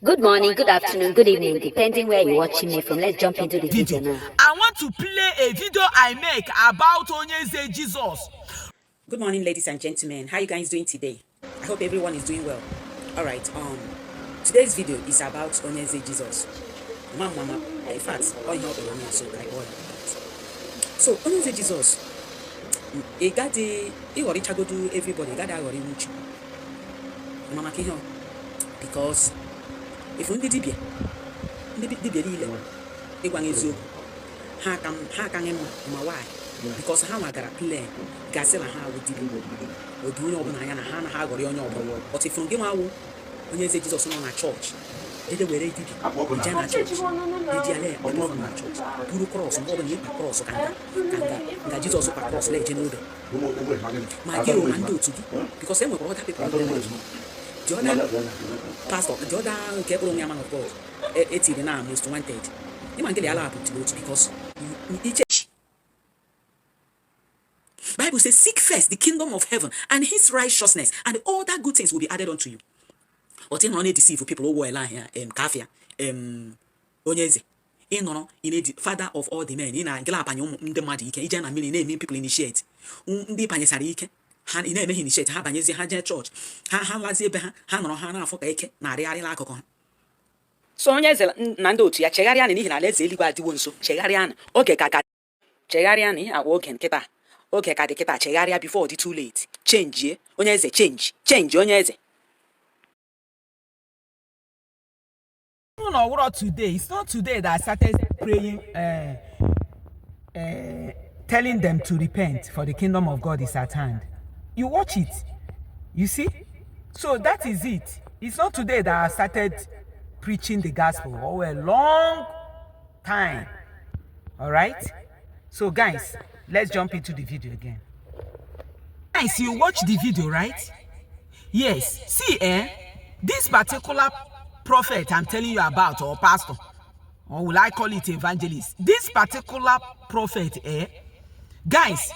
Good morning, good afternoon, good evening, depending where you're watching me from. Let's jump into the video now. I want to play a video I make about Onyeze Jesus. Good morning, ladies and gentlemen. How are you guys doing today? I hope everyone is doing well. All right. Today's video is about Onyeze Jesus. Mama. In fact, all you know so like all. So Onyeze Jesus. He got the already go to everybody. Got already much. Mama can because if you need dibia ile ịgwa eziokwu ha ka nge ma why because ha magara plan gasị na ha wudibia oge onye ọbụla anya na ha na ha gọrọ onye ọbụla but if nge nwawo Onyeze Jesus nọ na church ede were dibia ije na church ede ale ọbụla na church buru cross ọbụla na ịkpa cross ka Jesus pa cross le je n'obe ma gị o na ndị otu gị because enwere other people the other pastor, the other okay, man of God, 80 now most wanted. You might get allow to go to because each Bible says, seek first the kingdom of heaven and his righteousness, and all that good things will be added unto you. But in only deceive people who are here, Kafia, Onyeze, in the father of all the men, in a glapanyum, the muddy, can a million people initiate. Undi Panesarike. Han ina eme initiate ha banyezi ha je church ha lazie be ha noro ha na afọ ka eke na arịarị akụkọ ha so Onyeze na ndị otu ya chegharịa n'ihi na alaeze eluigwe adịwo nso chegharịa oge ka chegharịa na agwa oge nkịta oge ka dị kịta chegharịa before the too late change Onyeze change Onyeze. No, what today? It's not today that I started praying telling them to repent for the kingdom of God is at hand. You watch it, you see? So that is it. It's not today that I started preaching the gospel, or a long time. All right? So guys, let's jump into the video again. Guys, you watch the video, right? Yes. See, this particular prophet I'm telling you about, or pastor, or will I call it evangelist? This particular prophet, guys,